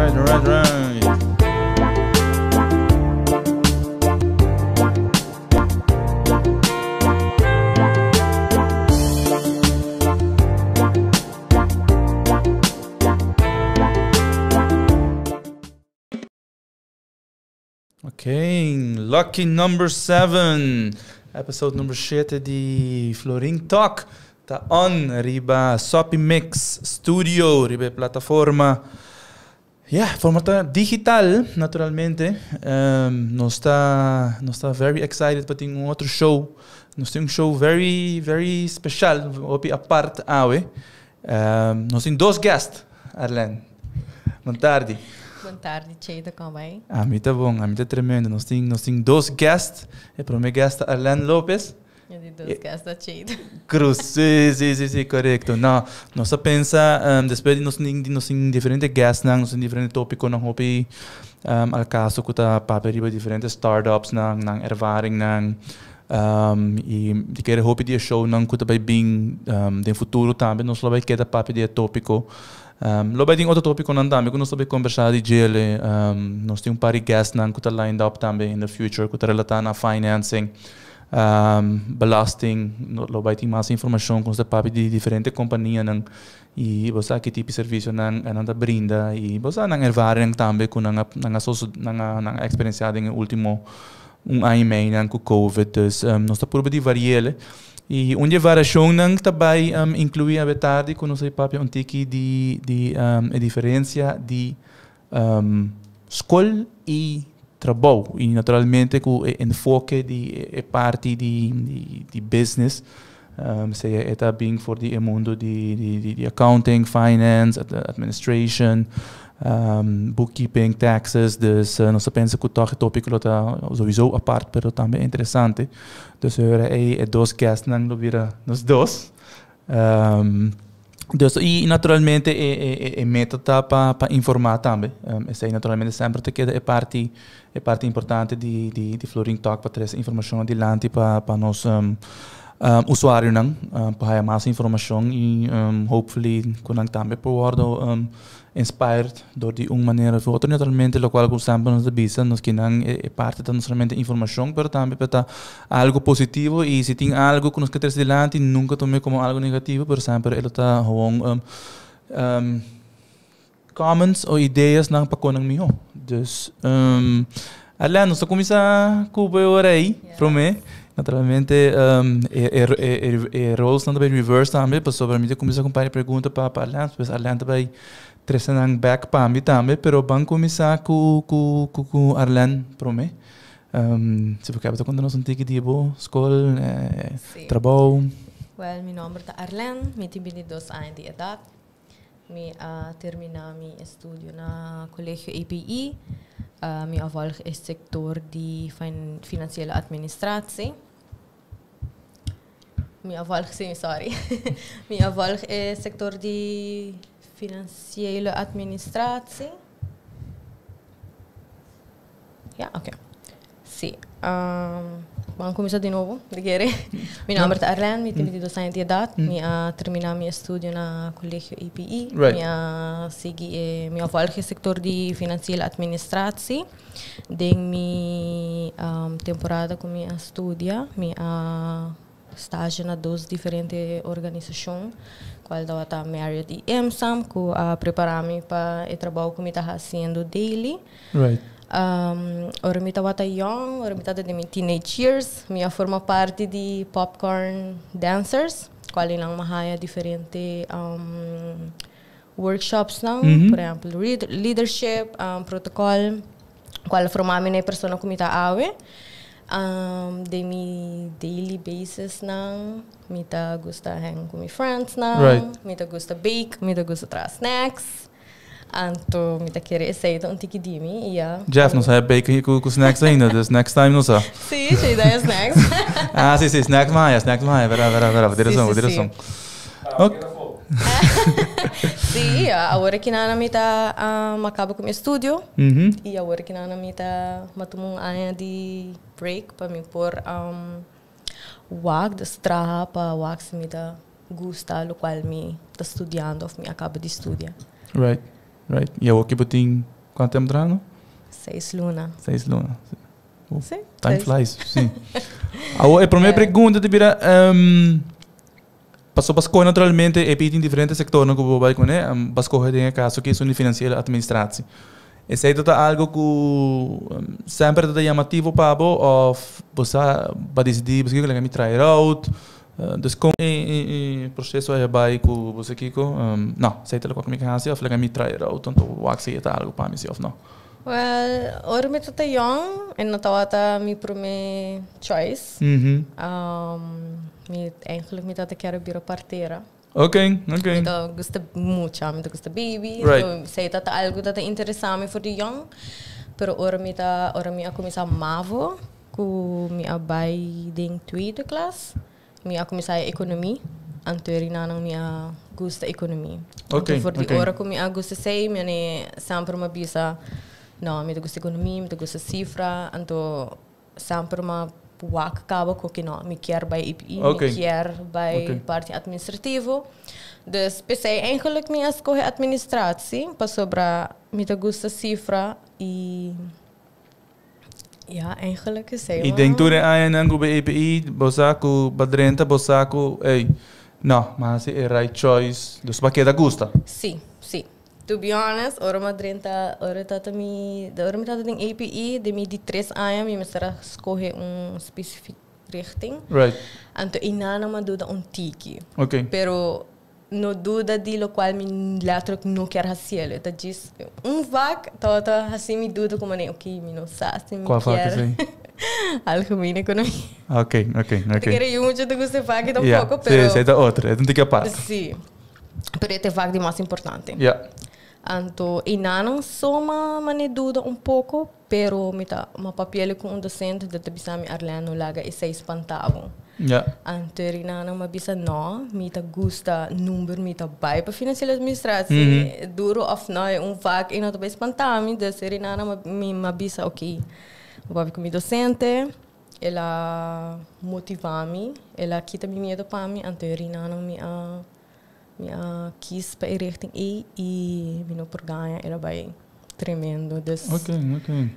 Right. Okay, lucky number 7. Episode number 7 di Florin Talk. Ta on riba Soppy Mix Studio, riba plataforma. Ja, formato digital, naturalmente. Nos ta very excited pa tin un otro show. Nos tin un show very, very special, hopi apart awe. Nos tin dos guests, Arlene. Bon tardi. Bon tardi, Cheito, con ta bay? Ami ta bon, ami ta tremendo. Nos tin dos guests. E prome guest ta Arlene Lopez. E di dos guests ta Cheito. Cruz, si, corecto. No, nos a pensa, despues di nos tin diferente guests nan, nos tin diferente topico nan hopi al caso cu ta papia riba diferente startups nan, nan ervaring nan, y di kere hopi di show nan cu ta bay bin den futuro tambe, nos lo bay keda papia di topico. Lo bay tin otro topico nan tambe cu nos lo bay conversa di djele. Nos tin un par di guests nan cu ta lined up tambe in the future cu ta relata na financing, belasting, no, lo bay tin mas informacion cu nos ta papia di diferente compania nan y bo sa ki tipo di servicio nan nan ta brinda y bo sa nan ervaring tambe cu nan a experiencia den ultimo un aña y mei nan cu COVID. Dus nos ta purba di variele. Y un di variacion nan ta bay inclui awe tardi cu nos papia un tiki di e diferencia di scol y trabou. Y naturalmente cu e enfoke di e parti di business. Sea e ta bin for di mundo di accounting, finance, administration, bookkeeping, taxes. Dus nos ta pensa cu toch e topico ta sowieso apart, pero tambe interesante. Dus e dos guests nan lo bira nos dos. Dus, y naturalmente e meta ta pa informa tambe. Esey naturalmente semper ta keda e parti importante di Florin Talk, pa trece informacion adilanti pa nos usuario nan, pa mas informacion y hopefully cu nan tambe por wordo inspired door di un manera of otro. Naturalmente, lo cual semper nos ta bisa, nos kier e parti ta no solamente informacion, pero tambe ta algo positivo, y si tin algo cu nos kier trece dilanti, nunca tome como algo negativo, pero semper e ta gewoon comments of ideas nan pa con miho. Dus, Arlene, nos ta cuminsa cu bo ey, prome. Naturalmente, e roles nan tambe reverse tambe, pasobra mi ta cuminsa cu un par di pregunta pa Arlene, pues Arlene tambe trece nan back pa mi tambe, pero ban cuminsa cu Arlene, prome. Si bo kier conta nos un tiki di bo scol, trabou. Well, mi nomber ta Arlene, mi tin 22 aña di edad. Mi a termina mi estudio na Colegio API. Mi a volg e sector di financiële administratie. Mi a volg, si, sorry. Mi a volg e sector di financiële administratie. Ja, oké. Si. Ban cuminsa di nobo, di kere. Mi nomber ta Arlene, mi tin 22 aña di edad. Mi a termina mi estudio na Colegio API. Mi a sigui, mi a volg e sector di financiële administratie. Den mi temporada cu mi a studia, mi a stage na dos diferente organisacion, cual tabata Marriott y EMSAM, cu a prepara mi pa e trabou cu mi ta haciendo daily. Ora mi tabata young, ora mi tabata den mi teenage years, mi a forma parti di Popcorn Dancers, cual nan m'a haya diferente workshops nan, por ehempel, leadership, protocol, cual a forma mi na e persona cu mi ta awe. Den mi daily basis nan, mi ta gusta hang cu mi friends nan, mi ta gusta bake, mi ta gusta traha snacks. Anto, mi ta kere esey ta un tiki di mi, ja. Jeff, no sa bake cu snacks ainda, dus next time no sa. Si, si, da snacks. Ah, si, snacks maya, snacks maya, vera, direção, direção. Ok. Si, ja, awor cu nan mi ta a caba cu mi estudio y awor cu nan mi ta m'a tuma un aña di break pa mi por wak, dus traha pa wak si mi ta gusta lo cual mi ta studiando of mi a caba di studia. Right. Y awor cu bo tin Cuanto tempo trahando? 6 luna. 6 luna. Oh, Si. Time 6. flies, si. Awor, e prome pregunta ta bira, paso pa scohe naturalmente e tin diferente sector cu bo bay cune, pa scohe den caso cu ta financiële administratie. Esey ta algo cu semper ta yamativo pa bo of bo a dicidi bo kier mi try it out? Dus con e proceso a bay cu bo aki cu no, esey ta loke mi kier haci of laga mi try it out, anto wak si ta algo pa mi si of no? Well, ora mi tata young, e no tawata mi prome choice. Mi, eigenlijk mi tata kier bira partera. Mi ta gusta mucho, mi ta gusta baby. So, esey tata algo tata interesa mi for di young. Pero ora mi a cuminsa mavo, cu mi a bay den tweede klas, mi a cuminsa economie. Anto nan mi a gusta economie. Anto for di ora cu mi a gusta esey, mi ne semper m'a bisa, no, mi ta gusta economie, mi ta gusta cifra, anto semper m'a wak caba cu cu no, mi kier bay EPI, mi kier bay parti administrativo. Dus p'esey eigenlijk mi a scohe administratie, pasobra mi ta gusta cifra y ja, eigenlijk esey. Y den tur añanan cu EPI, bo sa cu b'a drenta, bo sa cu, ey, no, mas e right choice, dus pa keda gusta. Si. To be honest, ora m'a drenta, ora tata mi, ora mi tata den APE, den mi di 3 aña, mi mester a scohe un specific richting. Anto einan m'a duda un tiki. Pero no duda di locual mi letterlijk no kier haci. Dat is un vak, tata asina mi duda como nee, oké, mi no sa si mi Cua vak kier. esey? Algemene economie. Te kier yo mucho te gusta vak tampoco, pero Si, esey ta otro, e un tiki apart. Si. Pero e vak di mas importante. Anto, einan so m'a mane duda un poco, pero mi ta m'a papia cu un docente cu ta bisa mi: "Arlene, no laga esey spanta bo." Anto einan m'a bisa: "No, mi ta gusta number, mi ta bay pa financiële administratie." Duro of no, un vak e no ta bay spanta mi, dus einan mi m'a bisa oké. Mi papia cu mi docente, el a motiva mi, el a kita mi miedo pa mi, anto einan mi a kies pa e richting ey y mi no por gaña, el a bay tremendo. Dus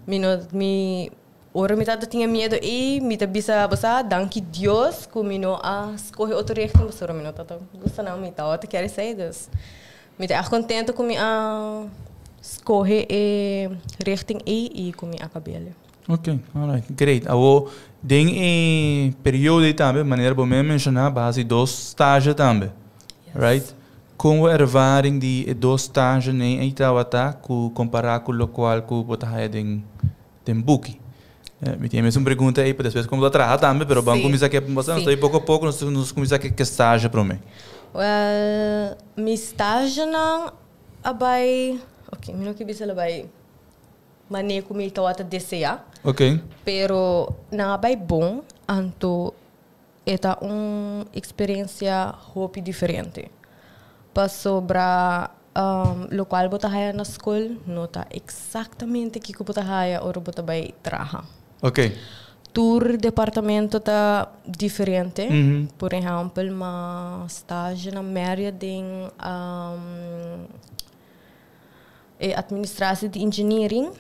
mi no mi ora mi tata tinha miedo e mi ta bisa basa danki Dios ku mi no a scohe otro richting, pasobra mi no tata gusta não, mi ta kier esey. Dus mi ta echt contento cu mi a scohe e richting ey y cu mi a cab'e. Ok, alright, great. Awo, den e periodo tambe, manera bo a menciona, b'a haci dos stage tambe. Right? Con e ervaring di e dos stage nan ey tawata cu compara cu locual cu bo ta haya den buki? Mi tin mes un pregunta ey, pa despues con bo traha tambe, pero ban cuminsa cu bastante, poco poco nos cuminsa cu stage prome. Well, mi stage nan a bay, ok, mi no kier bisa bay mane cu mi tawata desea. Pero nan a bay bon, anto e ta un experiencia hopi diferente. Pasobra locual bo ta haya na school, no ta exactamente kico bo ta haya ora bo ta bay traha. Tur departamento ta diferente. Por ehempel, m'a stage na Marriott den e administratie di engineering.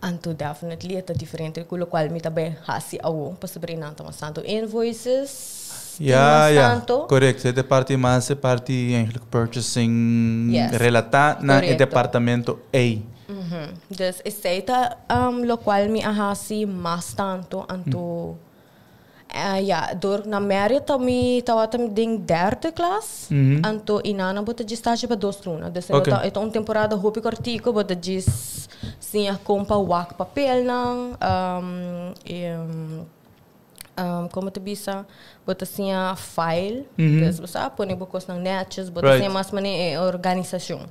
Anto definitely ta diferente cu locual mi tambe hasi awo, pasobra nan ta mas tanto invoices. Mas tanto. Correcto. E parti mas e parti eigenlijk purchasing relata na e departamento A. Dus esey ta locual mi a hasi mas tanto, anto ja, door na Marriott mi tawata den derde klas. Anto einan bo ta djis stage pa 2 luna. Dus e ta un temporada hopi cortico, bo ta djis siña con pa wak papel nan, e, con ta bisa, bo ta siña file. Dus bo sa pone bo cos nan netjes, bo ta siña mas mane e organisacion.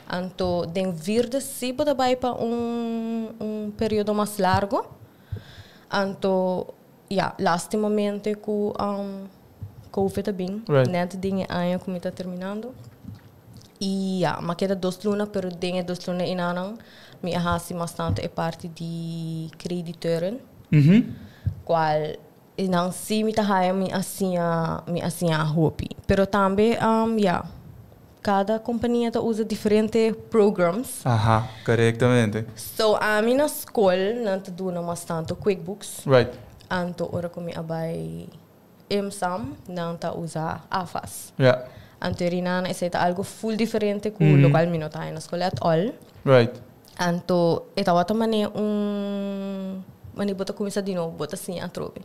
Anto, den vierde si bo ta bay pa un periodo mas largo. Anto, ja, lastimamente cu COVID a bin, net den aña cu mi ta terminando. Y ja, m'a keda 2 luna, pero den 2 luna einan, mi a hasi mas tanto e parti di crediteuren, cual nan si mi ta haya mi a siña hopi. Pero tambe ja, Kada kompania ta usa diferente programs. Aha, korektamente. So, ami na skol nan ta duna mas tantu QuickBooks. Anto ora ku mi a bai IMSAM nan ta usa AFAS. Anto e rinana esei ta algu full diferente ku lokual mi no ta haña na skol at all. Anto e tabata manera un manera bo ta kuminsá di nobo, bo ta siña atrobe.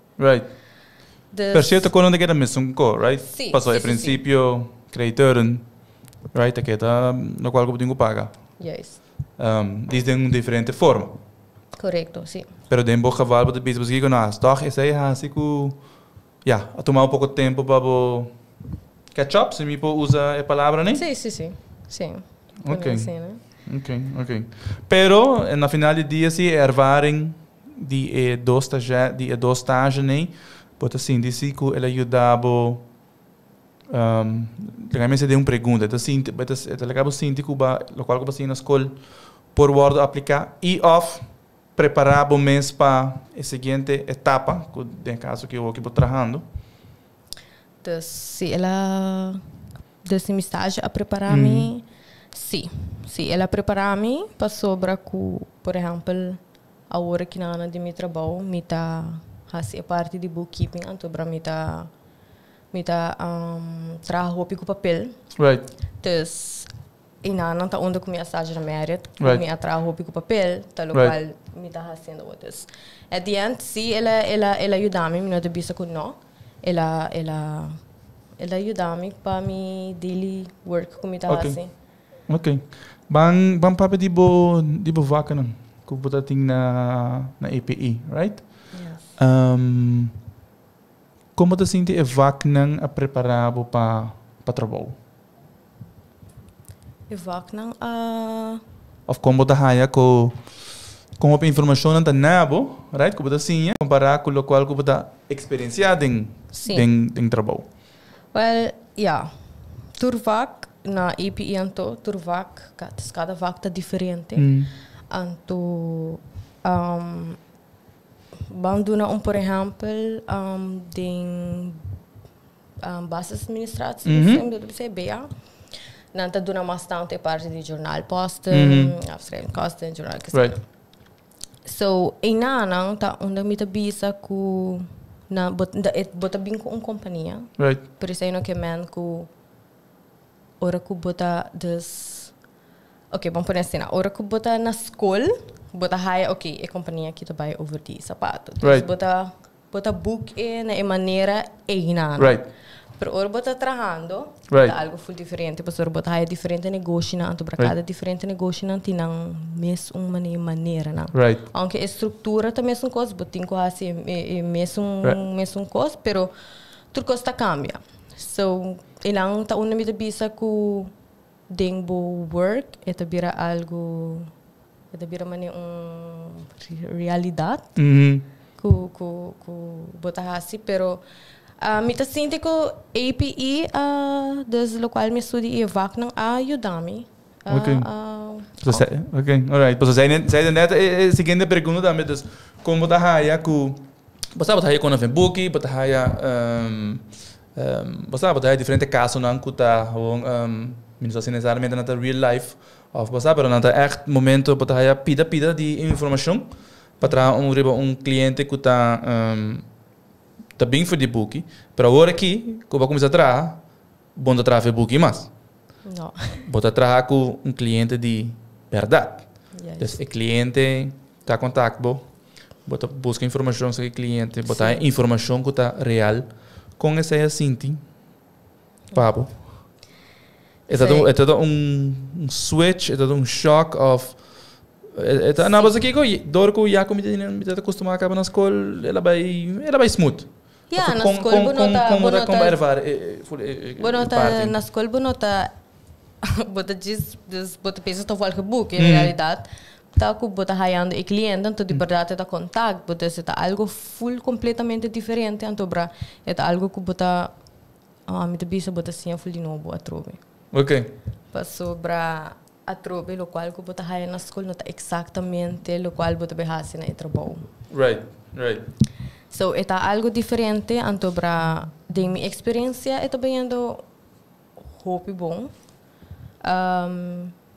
Dus. Per cierto, kon nan ta keda mesun ko, right? Sí, Pasobra sí, e sí, sí. prinsipio krediteuren, right, ta keda lokual ku bo tin ku paga. Juist. Dis den un diferente forma. Korekto, sí. Pero den bo geval bo ta bisa bo kiko no has tòg esei hasi ku ya, a tuma un poko tempu pa bo catch up, si mi por usa e palabra nei? Sí, sí, sí. Sí. Ok. Pone asina. Ok, ok. Pero na final di dia si e ervaring di e dos stage di e dos stage nei bo ta sinti si ku el a yuda bo laga mi hasi den un pregunta e ta sinti e ta e ta laga bo sinti ku ba lokual ku bo a siña na skol por wòrdu apliká i òf prepará bo mes pa e siguiente etapa ku den e kaso ku awoki bo trahando. Dus si el a dus mi stage a prepará mi si si el a prepará mi pasobra ku por ehèmpel Awor aki na di mi trabou mi ta hasi e parti di bookkeeping anto bra mi ta mi ta traha hopi ku papel. Dus i nan ta unda ku mi a stage na Marriott ku mi a traha hopi ku papel ta lokual mi ta hasiendo awor. Dus at the end si el a el a el a yuda mi, mi no ta bisa ku no. El a el a el a yuda mi pa mi daily work ku mi ta hasi. Ok. Ban ban papia di bo di bo vaknan ku bo ta tin na na EPI, right? Yes. Kon bo ta sinti e vaknan a prepará bo pa pa trabou? E vaknan a. Òf kon bo ta haña ku kon hopi informashonnan ta na bo, right, ku bo ta siña kompará ku lokual ku bo ta eksperensiá den den den trabou? Wel, ya. Tur vak na EPI anto, tur vak, kada vak ta diferente. Anto, ban duna un por ehèmpel den basisadministratie, BA, nan ta duna mas tantu e parti di journaalposten, afschrijving kosten, journaal So, einanan ta unda mi ta bisa ku na bo bo ta bin ku un kompania. Pero esei no ke men ku ora ku bo ta dus oke ban pone asina, ora ku bo ta na skol bo ta haya oke e kompania aki ta bai over di sapato. Dus bo ta Bo ta boek e na e manera einan. Pero ora bo ta trahando, ta algo ful diferente. Pasobra bo ta haya diferente negoshinan, anto pa kada diferente negoshinan tin nan mes un maneranan. Aunke e struktura ta mesun kos, bo tin ku hasi e mesun mesun kos, pero tur kos ta kambia. So, einan ta unda mi ta bisa ku den bo work e ta bira algo. E ta bira manera un realidad cu cu cu bo ta haci pero mi ta sinti cu APE a dus locual mi studia y e vaknan a yuda mi a Ok. Ok, alright. Pasobra zei net zei net e siguiente pregunta tambe dus con bo ta haya cu bo sa bo ta haya con na buki bo ta haya bo sa bo ta haya diferente casonan cu ta gewoon mi no sa si necesariamente nan ta real life Of bo sa, pero nan ta ègt momento bo ta haya pida pida di informashon pa traha un riba un kliente ku ta ta bin for di buki. Pero awor aki ku bo a kuminsá traha, bo no ta traha for di buki mas. No. Bo ta traha ku un kliente di bèrdat. Juist. Dus e kliente ta kontakt bo, bo ta buska informashon aserka e kliente, bo ta haya informashon ku ta real. Kon esei a sinti pa bo? E ta e ta un switch, e ta un shock of e ta na basa kiko door ku ya ku mi ta ta kustumá kaba na skol el a bai el a bai smooth. Ya, na skol bo no ta bo no ta bo no ta na skol bo no ta bo ta djis dus bo ta pensa ta volg boek en realidat ta ku bo ta hayando e kliente anto di bèrdat e ta kontakt bo dus e ta algo ful kompletamente diferente anto bra e ta algo ku bo ta Mi ta bisa bo ta siña ful di nobo atrobe. Ok. Pasobra atrobe lokual ku bo ta haya na skol no ta eksaktamente lokual bo ta bai hasi na e trabou. Right, right. So e ta algu diferente, antobra den mi eksperensia e ta bayendo hopi bon.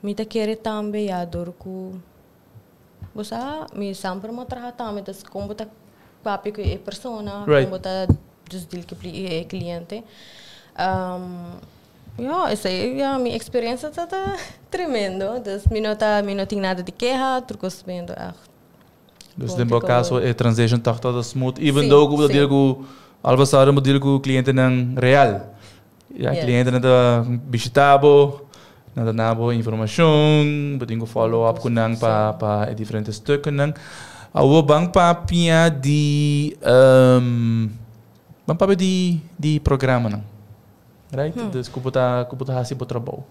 Mi ta kere tambe ya dor ku bo sa mi semper a traha tambe, dus kon bo ta papia ku e persona, kon bo ta dus deal ku e kliente. Ja, esei ya mi eksperensia ta ta tremendo, dus mi no tin nada di keha, tur kos bendo echt. Dus den bo kaso e transition toch ta smooth, even though ku bo deal ku al pasado bo deal ku klientenan real. Ja, klientenan ta bishitá bo, nan ta duna bo informashon, bo tin ku follow up ku nan pa e diferente stuknan. Awo ban papia di programanan. Right? Dus ku bo ta hasi bo trabou.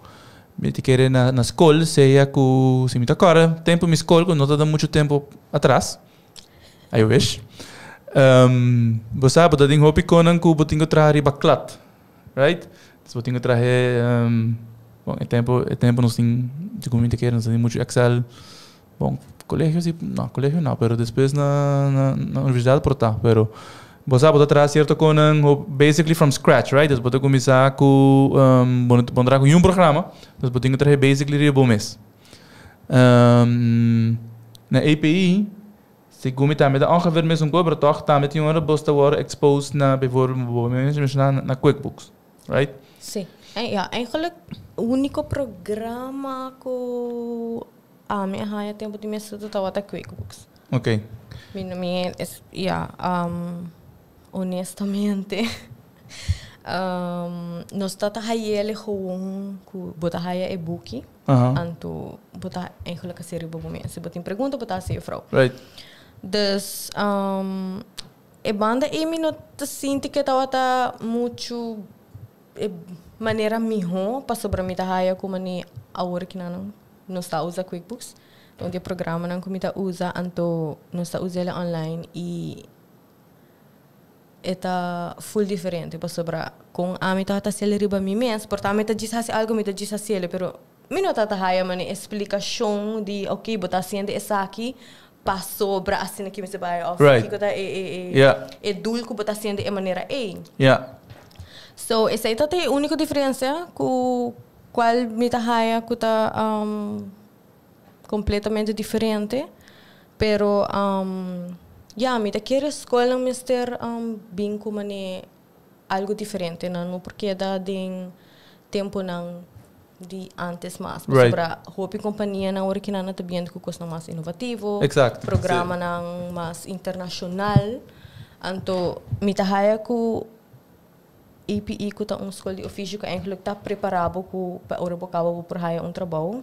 Mi ta kere na skol, sea ku si mi ta kòrda, tempu mi skol, ku no ta muchu tempu atras. I wish. Bo sa, bo tin hopi kosnan ku bo tin ku traha riba klad. Right? Dus bo tin ku traha, bon, e tempu nos tin, segun mi ta kere, nos tin muchu Excel. Bon, kolegio si, no, kolegio no, pero despues na universidat por ta, pero bo sa, bo ta traha sierto kosnan basically from scratch, right? Dus bo ta kuminsá ku bo traha ku un programa, dus bo tin ku traha basically riba bo mes. Na API, segun mi tambe ta ongeveer mesun kos, pero toch tambe tin ora bo ta wòrdu exposed na bijvoorbeeld bo menshoná na QuickBooks, right? Si. Ja, eigenlijk úniko programa ku ami a haña tempu di mi estudio tabata QuickBooks. Mi es, ja, honestamente, nos ta hayele gewoon ku bo ta haya e buki. Anto bo ta eigenlijk hasi riba bo mes. Si bo tin pregunta, bo ta hasi juffrouw. Dus e banda ei mi no ta sinti ku tabata muchu e manera mihó pasobra mi ta haya ku mane awor ku nan nos ta usa QuickBooks. Un di e programanan ku mi ta usa, anto nos ta usa online i e ta full diferente pasobra kon ami ta hasié riba mi mes, por ta mi ta djis hasi algu, mi ta djis hasié, pero mi no ta haya mane eksplikashon di ok, bo ta hasiendo esaki pasobra asina ku mi ta bai òf kiko ta e e doel ku bo ta hasiendo e manera ei. So esei ta e úniko diferensia ku kual mi ta haya ku ta kompletamente diferente, pero ja, mi ta kere skolnan mester bin ku mane algu diferente, nan no por keda den tempunan di antes mas. Pasobra hopi kompanianan awor ku nan ta bin ku kosnan mas inovativo, programanan mas internashonal. Anto mi ta haya ku APE ku ta un skol di ofisio ku eigenlijk ta prepará bo ku pa ora bo kaba bo por haya un trabou.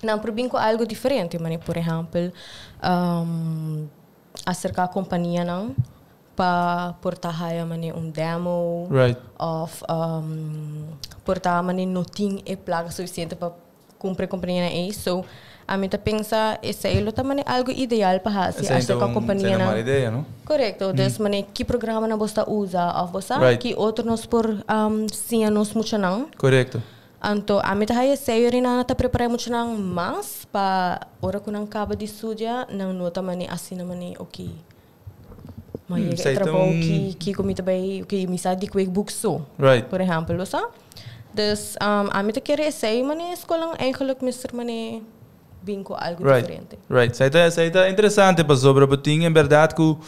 Nan por bin ku algu diferente, mane por ehèmpel, aserká kompanianan pa por ta haya mane un demo òf por ta mane no tin e plaka sufisiente pa kumpra e kompanianan ei. So ami ta pensa esei lo ta mane algu ideal pa hasi, aserká kompanianan. Esei ta un idea, no? Korekto. Dus mane ki programanan bo ta usa òf bo sa ki otro nos por siña nos muchanan. Anto ami ta haya esei nan ta prepará muchanan mas pa ora ku nan kaba di studia nan no ta mane asina mane ok. Ma yega e trabou ki ku mi ta bai, ok, mi sa di QuickBooks so. Por ehèmpel, bo sa? Dus ami ta kere esei mane skolnan eigenlijk mester mane bin ku algu diferente. Right. Esei ta interesante pasobra bo tin en bèrdat ku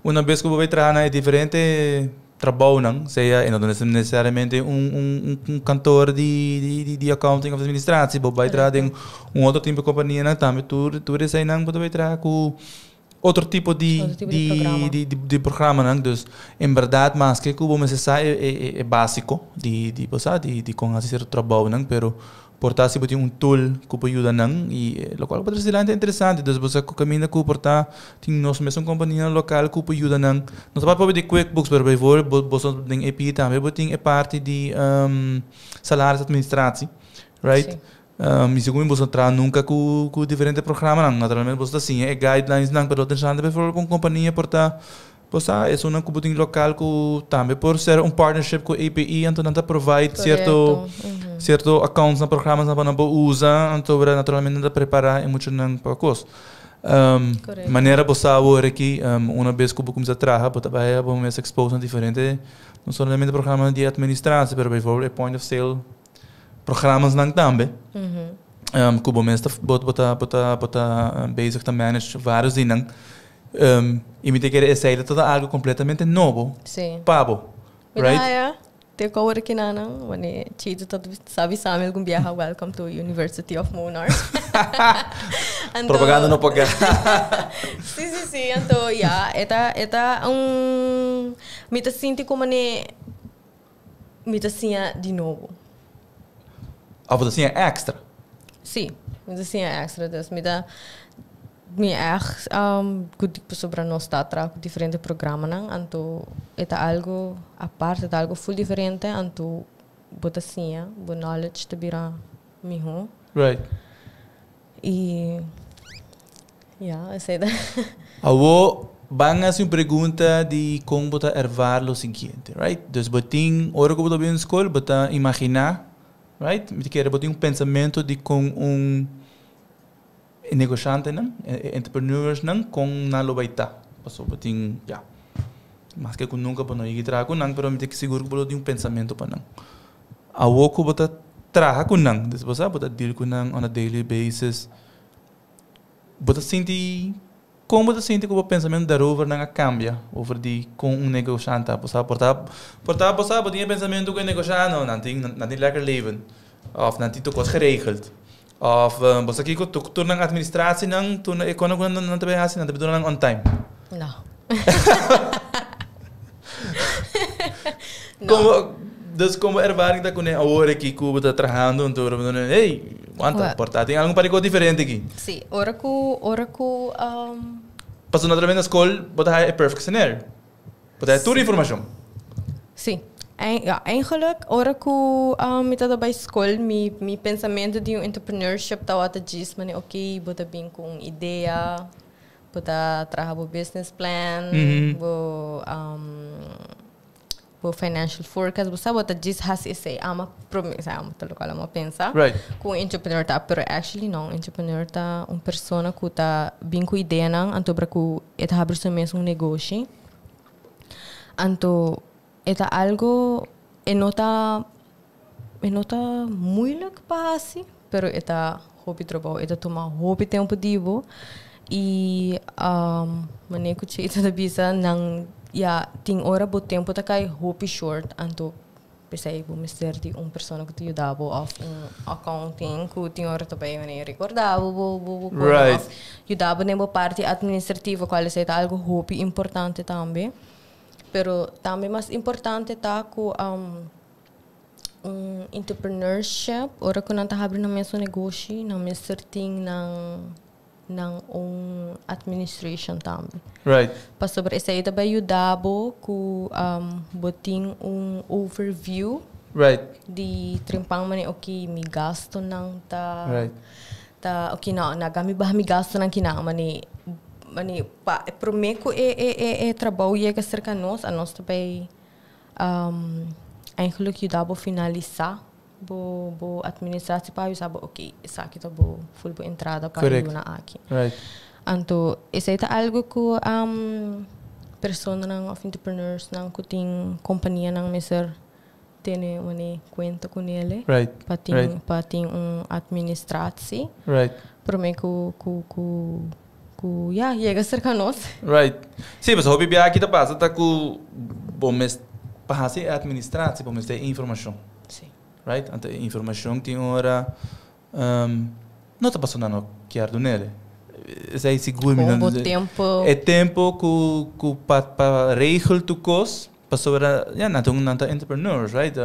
un bes ku bo bai traha na e diferente trabounan, sea e no nesesariamente un kantor di accounting òf administratie, bo bai traha den un otro tipo di kompanianan tambe, tur eseinan bo ta bai traha ku otro tipo di Otro tipo di programa. di programanan. Dus en bèrdat maske ku bo mester sa e básiko di bo sa di kon hasi sierto trabounan, pero por ta si bo tin un tool ku por yuda nan i lokual por ta interesante. Dus bo sa ku kaminda ku por ta tin nos mesun kompania lokal ku por yuda nan. No ta papia di QuickBooks, pero bijvoorbeeld bo den APE tambe bo tin e parti di salarisadministratie, right? Si. I segun bo traha nunka ku diferente programanan. Naturalmente bo ta siña e guidelines nan, pero interesante bijvoorbeeld un kompania por ta bo sa esunnan ku bo tin lokal ku tambe por ser un partnership ku APE, anto nan ta provide sierto accounts na programas na pa nan por usa, anto naturalmente nan ta prepará e muchanan pa kos. Manera bo sa awor aki, un bes ku bo kuminsá traha, bo ta bai bo mes expose na diferente, no solamente programa di administratie, pero bijvoorbeeld e point of sale. Programas nan tambe. Ku bo mes ta bo bo ta bo ta bo ta bezig ta manage varios di nan. I mi ta kere esei ta algo completamente nobo Sí. pa bo. Mi Right? ta te ku awor kinanan, wanneer Chito ta sabi sami algun biaha welcome to University of Monarch. Anto, Propaganda no paga. Sí. Anto, ja, e ta un mi ta sinti como ne mi ta siña di nobo. Of dat is extra. Sí, mi ta siña extra. Dus mi ta mi echt goed sobre nos ta tra ku diferente programanan. Anto e ta algo aparte, e ta algo full diferente. Anto bo ta siña, bo knowledge ta bira mihó. I ja, esei ta. Awo, ban hasi un pregunta di kon bo ta ervaar lo siguiente, right? Dus bo tin, ora ku bo ta na skol, bo ta imaginá, right? Mi ke bo tin un pensamentu di kon un negoshantenan, entrepreneurs nan, kon nan lo bai ta. Paso bo tin, ja, maske ku nunka bo no yega traha ku nan, pero mi ta sigur ku bo tin un pensamentu pa nan. Awo ku bo ta traha ku nan, dus bo sa, bo ta deal ku nan on a daily basis. Bo ta sinti, kon bo ta sinti ku bo pensamentu daarover nan a kambia over di kon un negoshante, bo sa, por ta bo sa, bo tin pensamentu ku e negoshante, nan tin lekker leven. Of nan tin tur kos geregeld. Of bo sa kiko, tur nan administratie nan, tur nan economie nan nan ta bai hasi, nan ta bai nan on time. No. No. Komo, dus komo ervaring ta kuné awor aki ku bo ta trahando anto hey, wanta, Well. por ta tin algo pariko diferente aki. Sí, ora ku Paso naturalmente na skol, bo ta e perfect scenario. Bo ta tur informashon. Sí. En, ja, eigenlijk, ora ku mi tabata bij skol, mi pensamentu di un entrepreneurship tabata djis, mane, oké, bo ta bin ku un idea, bo ta traha bo business plan, bo financial forecast, bo sabi, bo ta djis hasi esei, ami a promesa, ami ta loke mi a pensa. Ku un entrepreneur ta, pero actually no, entrepreneur ta un persona ku ta bin ku ideanan, anto pa ku e ta habri su mes un negoshi. Anto, e ta algo, e no ta moeilijk pa hasi, pero e ta hopi trabou, e ta tuma hopi tempu di bo. I mane ku Chito ta bisa nan ja, tin ora bo tempu ta kai hopi short, anto p'esei bo mester di un persona ku ta yuda bo of un accounting ku tin ora tambe mane rekordá bo bo bo bo of yuda bo den bo parti administrativo, kual esei ta algo hopi importante tambe. Pero tambe mas importante ta ku un entrepreneurship, ora ku nan ta habri nan mes negoshi, nan mester tin nan un administration tambe. Pasobra esei ta bai yuda bo ku bo tin un overview di trempan mane oké mi gastonan ta ta oké no naga mi baha mi gastonan kina mane pa promé ku e trabou yega serka nos, a nos tambe eigenlijk yuda bo finalisá bo administratie pa avisá bo oké, esaki ta bo full bo entrada pa luna aki. Anto esei ta algo ku personanan of entrepreneurs nan ku tin kompanianan mester tene mane kuenta ku nele pa tin pa tin un administratie promé ku ja, yega serka nos. Right. Sí, mas hopi bia aki ta pasa ta ku bo mes pa hasi administratie, bo mester informashon. Right? Anto informashon tin ora no ta pasando no kier dunele. Esei sigur mi Ku bo tempu. E tempu ku pa regel tur kos, pasobra ja, nan ta entrepreneurs, right?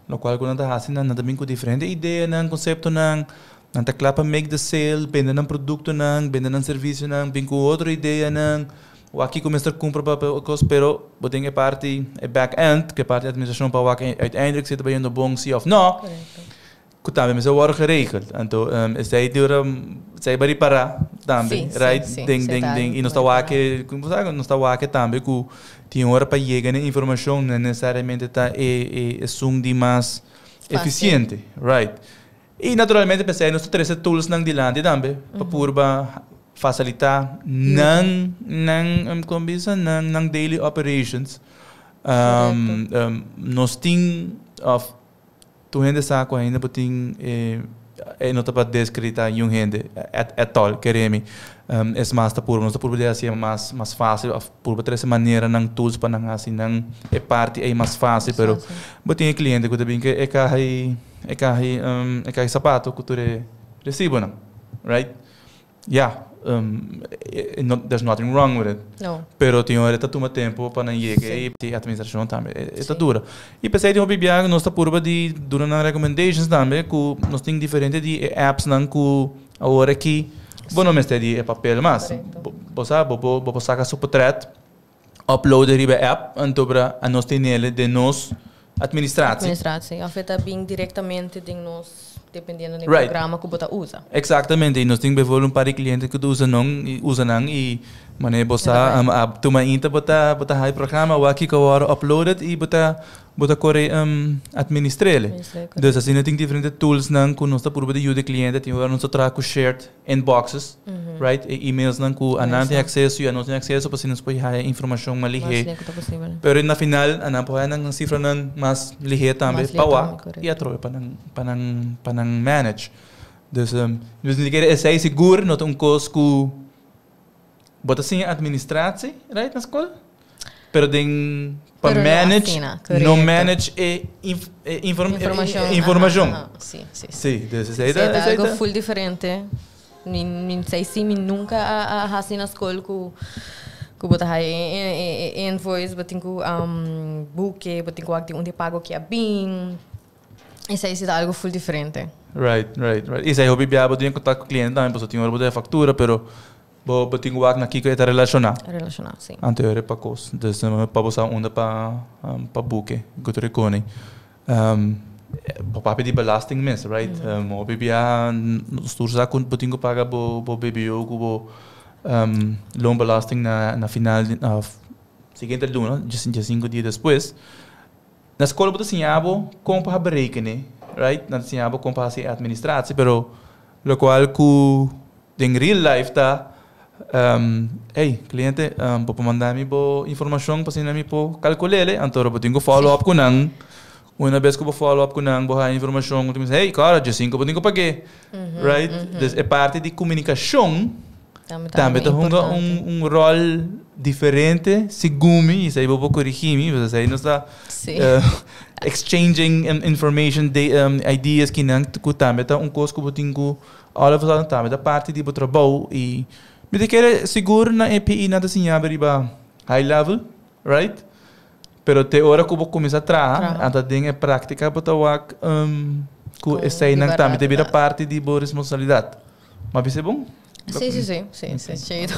Lokual ku nan ta hasi, nan ta bin ku diferente ideanan, konseptonan, nan ta kla pa make the sale, bende nan produktonan, bende nan servisionan, bin ku otro ideanan, o aki kuminsá kumpra pa kos, pero bo tin e parti, e back end, ku e parti administrashon pa wak uiteindelijk zit bayendo bon si of no. Ku tambe mester wòrdu geregeld. Anto, esei dura, esei bai ripará tambe, right? Den, den, den, i nos ta wak, kon sa, nos ta wak tambe ku tin ora pa yega na informashon no nesesariamente ta e esun di mas Fásil. Efisiente, right? I naturalmente p'esei nos ta trese tools nan dilanti tambe, pa purba fasilitá nan, kon bisa, nan daily operations. Nos tin, of. Tur hende sa ku ainda bo tin e e no ta pa descredita niun hende at at all, kere mi. Es mas ta purba, nos ta purba di hasi e mas mas facil of purba trese maneranan, tools pa nan hasi nan e parti ei mas facil, pero bo tin e cliente ku ta bin ke e kaha i e kaha i e kaha i sapato ku tur e resibonan, right? Ya, no, there's nothing wrong with it. No. Pero tin ora ta tuma tempo pa nan yega y e administracion tambe e ta dura. Y p'esey tin hopi biaha nos ta purba di duna nan recommendations tambe cu nos tin diferente di e apps nan cu awor aki bo no mester di e papel mas. Bo sa, bo por bo por saca su potret, upload e riba e app, anto bra a nos tenele den nos administratie. Administratie, of e ta bin directamente den nos, dependiendo den programa cu bo ta usa. Exactamente, y nos tin bijvoorbeeld un par di cliente cu ta usa non, y usa nan y manera bo sa, a tuma inta bo ta, bo ta haci programa, wak kico a worde uploaded y bo ta, bo ta core administrele. Dus asina tin diferente tools nan cu nos ta purba di yuda e cliente, tin ora nos ta traha cu shared inboxes, right? E emailsnan ku anan tin akseso i anos tin akseso pa asina nos por haya informashon mas lihé. Mas lihé ku ta posibel. Pero na final anan por haya nan sifranan mas lihé tambe pa wak i atrobe pa nan pa nan pa nan manage. Dus dus mi ta kere esei sigur no ta un kos ku bo ta siña administratie, right, na skol? Pero den pa Pero no manage, asina, no correcto. manage e inf e inform Informacion, aha, informacion. aha, sí, sí, sí. Sí, dus esei Sí, ta ta esei algo ta. full diferente. Mi mi sei si mi nunca a a hasi na skol ku ku bo ta haya e e e invoice, bo tin ku buke, bo tin ku wak di unda e pago ki a bin. Esei si ta algo full diferente. Right, right, right. I esei hopi bia bo tin en kontak ku kliente tambe pasobra tin ora bo ta haya faktura pero Bo bo tin wak na kiko e ta relashoná. Relashoná, si. Anto e pa kos. Dus pa bo sa unda pa pa buke ku ta rekoni. Bo papia di belasting mes, right? Hopi bia nos tur sa ku bo tin ku paga bo bo BBO ku bo loonbelasting na na final di siguiente luna, 5 dia despues. Na skol bo ta siña bo kon pa berekene, right? Nan ta siña bo kon pa hasi e administratie, pero lokual ku den real life ta, Ey, cliente, bo por manda mi bo informacion pa asina mi por calculele? Anto bo tin cu follow up cu nan. Una bes cu bo follow up cu nan, bo haya informacion, bo ta bisa, hey, cora, dje cinco bo tin cu pag'é. Right? Dus e parti di comunicacion tambe ta hunga un rol diferente, segun mi, y esey bo por corigi mi, pasobra esey nos ta exchanging information, ideas kinan cu tambe ta un cos cu bo tin cu All of a sudden tambe ta parti di bo trabou y mi ta kere sigur na e PI nan ta siña bo riba high level, right? Pero te ora cu bo cuminsa traha, anta den e practica bo ta wak cu eseinan tambe ta bira parti di bo responsabilidad. Ma bisa e bon? Sí, sí, sí, sí, sí. Cheito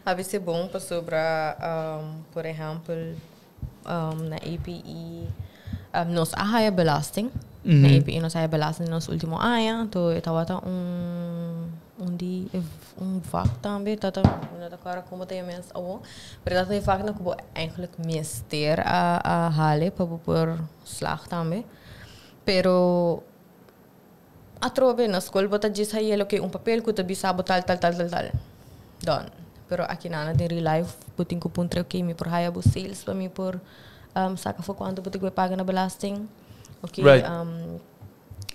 a bisa e bon pasobra, por ehempel, na APE nos a haya belasting. Na APE nos a haya belasting nos ultimo aña. Anto e tabata un un di un vak tambe tata mi no ta acorda como ta yama es awo. Pero e tabata e vaknan cu bo eigenlijk mester a a hale pa bo por slag tambe. Pero atrobe na skol bo ta djis haye loke un papel ku ta bisa bo tal tal tal tal tal. Done. Pero aki nana den real life bo tin ku puntra oke mi por haya bo sales pa mi por saka for kuantu bo tin ku paga na belasting. Oke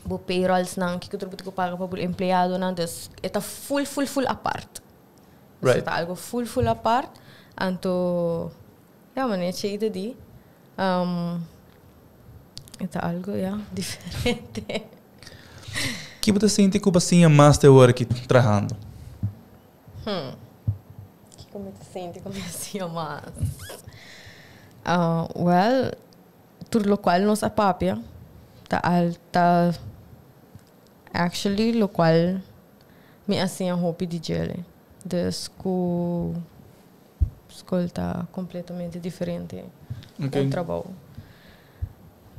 bo payrolls nan kiko tur bo tin ku paga pa bo empleadonan. Dus e ta full full full apart. Dus e ta algo full full apart. Anto ya manera Chey ta di. E ta algo, ya, diferente. Ki bo ta sinti ku bo a siña mas te ora ki trahando? Hmm. Kiko mi ta sinti ku mi a siña mas? Well, tur lokual nos a papia ta al ta actually lokual mi a siña hopi di djele. Dus ku. Skol ta completamente diferente okay. Un trabou.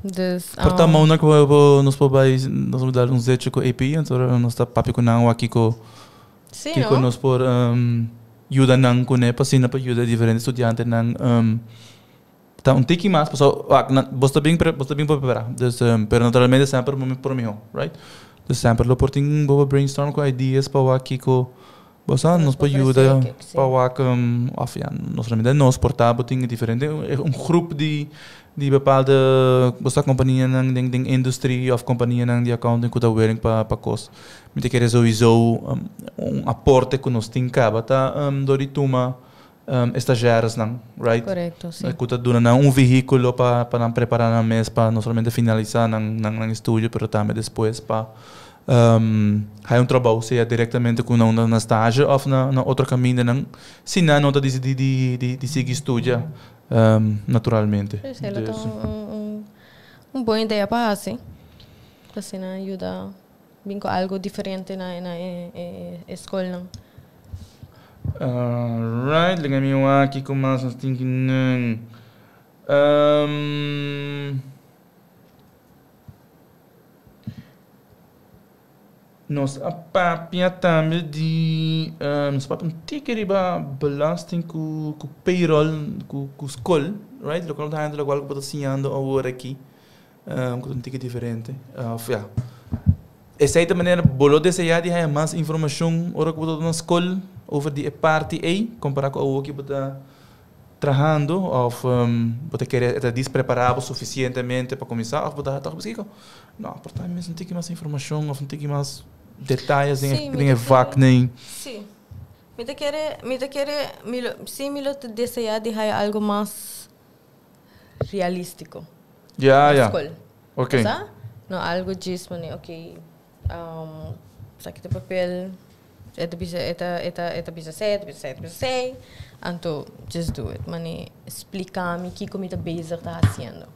Dus, Por ta mona ku bo nos por bai nos por dar un zetje ku AP anto nos ta papia ku nan wak kiko Sí, kiko no? nos por yuda nan kuné pa asina pa yuda diferente studiantenan ta un tiki mas pasobra wak nan bos ta bin bos ta bin por prepará dus pero naturalmente semper por mihó right dus semper lo por tin bo por brainstorm ku ideas pa wak kiko. Bo sa, nos por Nos por yuda ofrece, sí. pa wak, of ja, no solamente nos, por ta bo tin diferente, un groep di bepaalde, bo sa, companianan den industrie of companianan di accounting cu ta willing pa cos. Mi ta kere sowieso un aporte cu nos tin caba ta door di tuma stagiairesnan, right? Correcto, sí. Cu ta duna nan un vehiculo pa nan prepara nan mes pa no solamente finalisa nan estudio, pero tambe despues pa haya un trabou, sea directamente cu nan na stage of na otro camindanan, si nan no ta dicidi di sigui studia, naturalmente. Sí, sí, lo ta Dus un bon idea pa haci. Asina yuda bin cu algo diferente na e schoolnan. Alright, laga mi wak kico mas nos tin cu. Nos a papia tambe di nos a papia un tiki riba belasting cu payroll cu school, right? Loke nos ta loke bo ta siñando awor aki. Cu un tiki diferente. Of ja. Esey ta manera bo lo desea di haya mas informacion ora cu bo ta na school over di e parti ey, compara cu awor cu bo ta trahando of bo ta kere ta dispreparado suficientemente pa cuminsa of bo ta toch misschien no, por ta mes un tiki mas informacion of un tiki mas detalles Sí, mi den e ta vak nee. Sí. Mi ta kere, sí, mi lo ta desea di haya algo mas realistico na school. Sa? No algo djis mane, ok, esaki ta papel, e ta bisa, e ta bisa esey, e ta bisa esey, e ta bisa esey, anto just do it. Mane, splica mi kico mi ta bezig ta haciendo.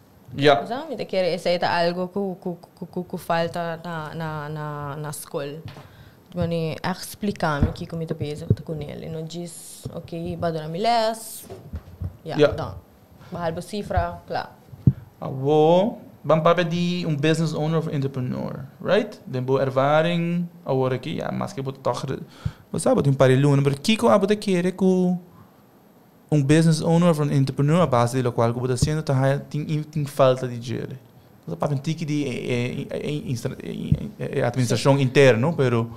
Sa? Mi ta kere esey ta algo cu falta na school. Mane, echt splica mi kico mi ta bezig ta cu ne. No djis, ok, bo a duna mi les, ja, dan. Behalve cifra, klaar. Awo, ban papia di un business owner of entrepreneur, right? Den bo ervaring, awor aki, ja, mas cu bo toch, bo sabi, tin un par di luna, pero kico abo ta kere cu un business owner of un entrepreneur a base di locual cu bo ta haciendo ta haya tin falta di djele. Bo papia un tiki di administracion interno, pero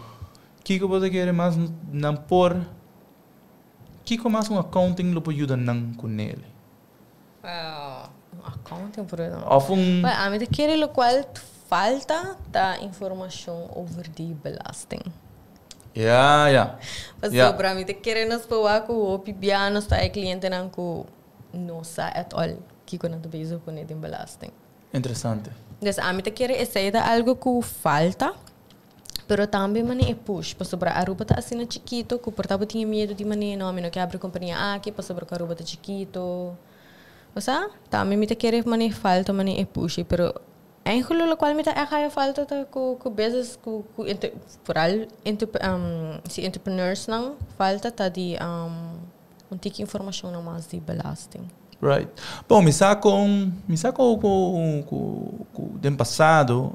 kico bo ta kere mas nan por, kico mas un accounting lo por yuda nan cu nele? Un accounting por ejemplo. Of un Well, ami ta kere locual falta ta informacion over di belasting. Pasobra mi ta kere nos por wak cu hopi bia nos ta e clientenan cu no sa at all kico nan ta bezig cu den belasting. Interesante. Dus ami ta kere esey ta algo cu falta, pero tambe mane e push, pasobra Aruba ta asina chikito, cu por ta bo tin miedo di mane, no, mi no kier habri compania aki, pasobra cu Aruba ta chikito. Osea, tambe mi ta kere mane falta mane e push, pero eigenlijk locual mi ta echt haya falta ta cu business cu vooral si entrepreneurs nan falta ta di un tiki informacion nan mas di belasting. Right. Bom, mi sa cu den pasado,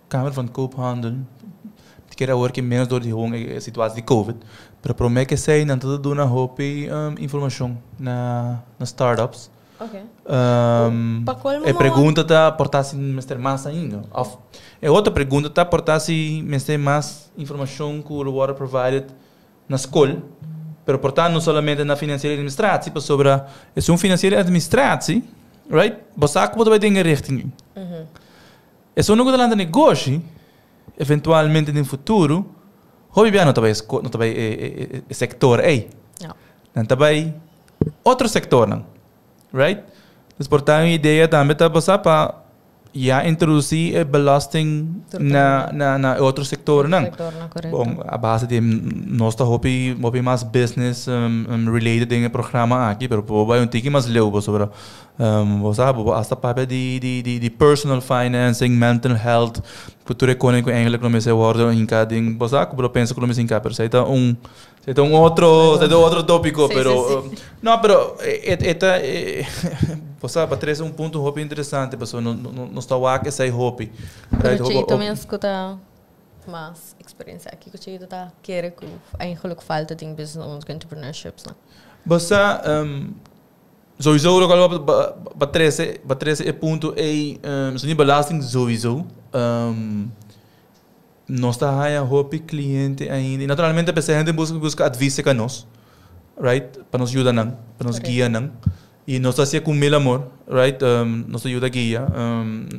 Kamer van Koophandel, kier awor cu menos door di gewoon e situatie di COVID, pero prome cu esey nan ta duna hopi informacion na startups. Pa colmo E pregunta ta por ta si mester mas ainda. Of e otro pregunta ta por ta si mester mas informacion cu lo worden provided na school, pero por ta no solamente na financiële administratie, pasobra e un financiële administratie, right? Bo sa cu bo ta bay den e richting. E un cu ta negoshi, eventualmente den futuro, hopi bia no ta bay no ta bay e sector ei. Nan ta bay otro sector nan. Right? Dus por ta un idea tambe ta pasa pa ja introduci e belasting na otro sector nan. Sector nan, correcto. Bom, a base di nos ta hopi hopi mas business related den e programa aki, pero bo bay un tiki mas leu pasobra bo sabi, bo hasta papia di personal financing, mental health, cultura economico eigenlijk no mester worden hinca den, bo sabi, bo pensa cu no mester hinca, pero esey ta un otro topico, pero no, pero e ta bo sabi, trece un punto hopi interesante, pasobra no ta wak esey hopi. Pero Right, Cheito mes cu ta mas experiencia aki cu Cheito ta kere cu eigenlijk falta den business owners entrepreneurships no. Basta sowieso ook al ba trece e punto e so niet belasting sowieso. Nos ta haya hopi cliente ainda. Y naturalmente p'esei hende busca busca advies ka nos, right? Pa nos yuda nan, pa nos guia nan. Y nos ta hacié cu mil amor, right? Nos ta yuda guia.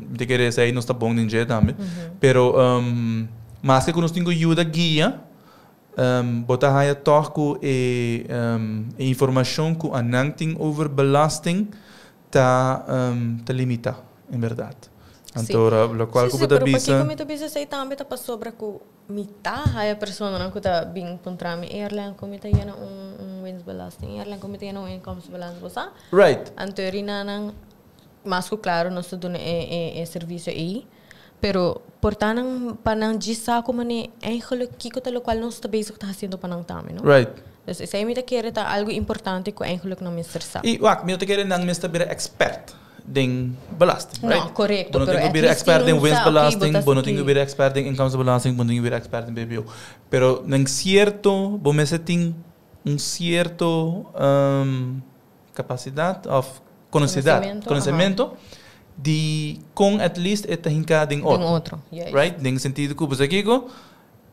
Mi ta kere esei nos ta bon den dje tambe. Pero maske cu nos tin cu yuda guia, bo ta haya toch cu e e informacion cu anan tin over belasting ta ta limita en berdad. Anto ora locual cu bo ta bisa. Sí, pero pakico mi ta bisa esey tambe ta pasobra cu mi ta haya personanan cu ta bin puntra mi, Erlen, con mi ta yena un un winstbelasting? Erlen, con mi ta yena un inkomstenbelasting? Bo sa? Anto e rinanan mas cu claro nos ta duna e e e servicio ey, pero por ta nan pa nan djis sa como ne eigenlijk kico ta locual nos ta bezig ta haciendo pa nan tambe, no? Dus esei mi ta kere ta algo importante ku eigenlijk nan mester sa. I wak, mi no ta kere nan mester bira expert den belasting, right? No, korekto, Bo no pero tin ku at bira least expert tin den un sa, oké, bo winstbelasting, ta bo no tin ku ki. bira expert den inkomstenbelasting, bo no tin ku bira expert den BBO. Pero den sierto, bo mester tin un sierto kapasidat òf konosidat, Konosementu, aha. konosementu di kon at least e ta hinká den Den otro, otro, juist. right? Den sentido ku bo sa kiko,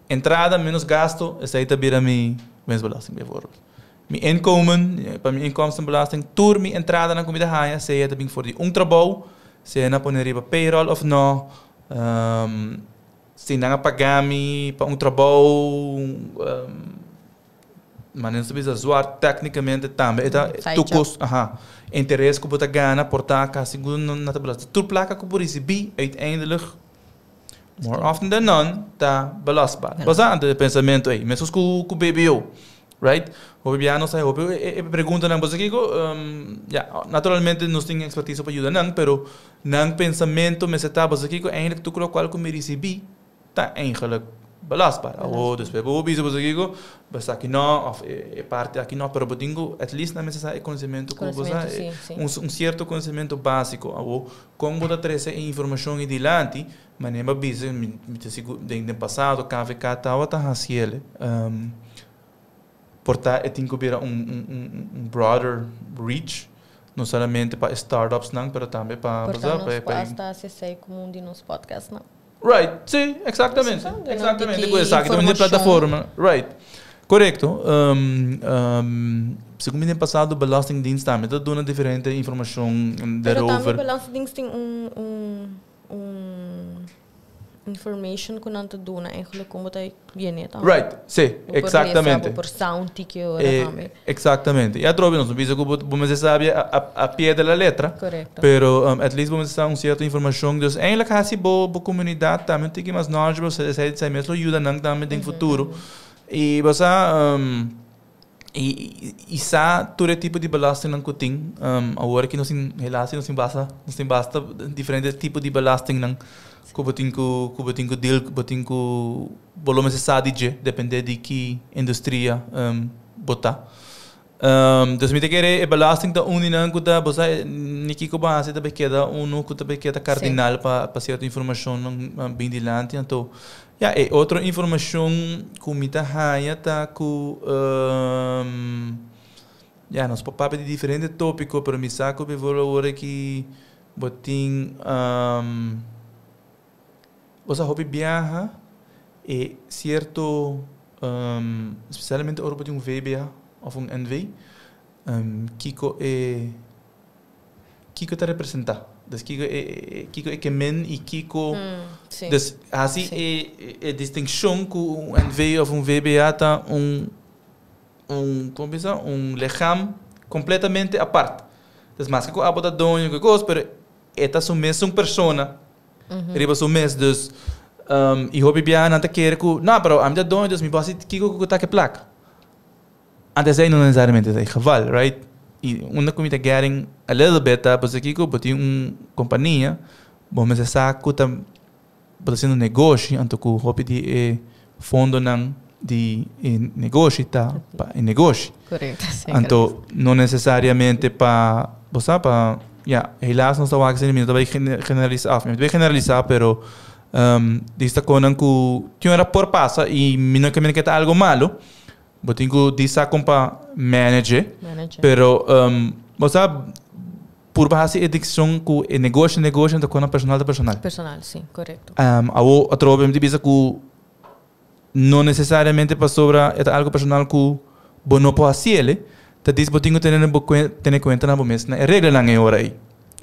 Entrada menos gasto, esei ta bira mi winstbelasting bijvoorbeeld. Mi inkomen, pa mi inkomstenbelasting, tur mi entradanan ku mi ta haña, sea ta bin for di un trabou, sea nan a pone riba payroll of no, si nan a paga mi pa un trabou, manera nos ta bisa zwart, teknikamente tambe e ta tur kos, aha, interes ku bo ta gana por ta kasi ku nan ta belasting. Tur plaka ku bo risibí uiteindelijk More often than none ta belastbaar. Basa anto e pensamentu ei. Mescos cu cu BBO. Right? Hopi bia nos ta hopi e preguntanan boso kico ya naturalmente nos tin expertise pa yuda nan pero nan pensamento mester ta boso kico eigenlijk tur locual cu mi ricibi ta eigenlijk belastbaar. Awo despues bo bisa boso kico Esaki no, of e parti aki no, pero bo tin ku at least nan mester sa e konosementu ku bo sa, un sierto konosementu básiko. Awor, kon bo ta trese e informashon ei dilanti? Manera bo a bisa, mi ta sigur den den pasado KVK tabata hasi el, por ta e tin ku bira un un broader reach, no solamente pa e startupsnan, pero tambe pa Por ta nos por hasta hasi esei komo un di nos podcastnan. Right, sí, exactamente. Exactamente, cu esaki ta un plataforma. Right. Correcto. Um, um, segun mi den pasado Belastingdienst tambe ta duna diferente informacion Pero tambe Belastingdienst tin un, un, un information cu nan ta duna eigenlijk con bo ta yene tambe. Right, sí, exactamente. Bo por lesa, bo por sa un tiki ora tambe. Exactamente. Y atrobe nos no bisa cu bo mester sabi a pie de la letra. Correcto. Pero at least bo mester sa un cierto informacion. Dus eigenlijk haci bo bo comunidad tambe un tiki mas knowledgeable. Esey esey mes lo yuda nan tambe den futuro. Y bo sa y y sa tur e tipo di belastingnan cu tin. Awor aki nos tin helaas nos tin basta nos tin basta diferente tipo di belastingnan cu bo tin cu cu bo tin cu deal bo tin cu Bo lo mester sa di dje, depende di ki industria bo ta. Dus mi ta kere e belasting ta un di nan ku ta, bo sa ni kiko bo hasi ta bay keda unu ku ta bay keda kardinal pa pa sierto informashonnan bin dilanti. Anto, ya, e otro informashon ku mi ta haña ta ku, ya, nos por papia di diferente topiko, pero mi sa ku bijvoorbeeld awor aki bo tin. Bo sa hopi biaha e cierto, especialmente ora bo tin un VBA of un NV, kico e kico ta representa. Dus kico e kico e ke men y kico dus haci e e distincion cu un NV of un VBA ta un un como bisa un lichaam completamente apart. Dus maske cu abo ta doño cu e cos pero e ta su mesun persona riba su mes. Dus y hopi biaha nan ta kere cu no pero ami ta doño dus mi por haci kico cu ta ke plak. Antes esey no necesariamente ta e geval, right? Y unda cu mi ta getting a little bit ta pasobra kico bo tin un compania bo mester sa cu ta bo ta haciendo negoshi anto cu hopi di e fondonan di e negoshi ta pa e negoshi. Correcto, sí. Anto no necesariamente pa, bo sa, pa, ya, helaas nos ta wak asina, mi no ta bai generalisa, of mi ta bai generalisa, pero um, di esta konan ku tin ora por pasa y mi no ke mira ke ta algo malo, bo tin ku di sa kon pa manage, Manage. pero um, bo sa, Purba hasi e dikshon ku e negoshi negoshi anto kona personal ta personal. Personal, si, korekto. Awo atrobe mi ta bisa ku No necesariamente pasobra e ta algo personal cu bo no por haciele, ta dis bo tin cu tene bo tene cuenta na bo mes na e reglanan e ora ey.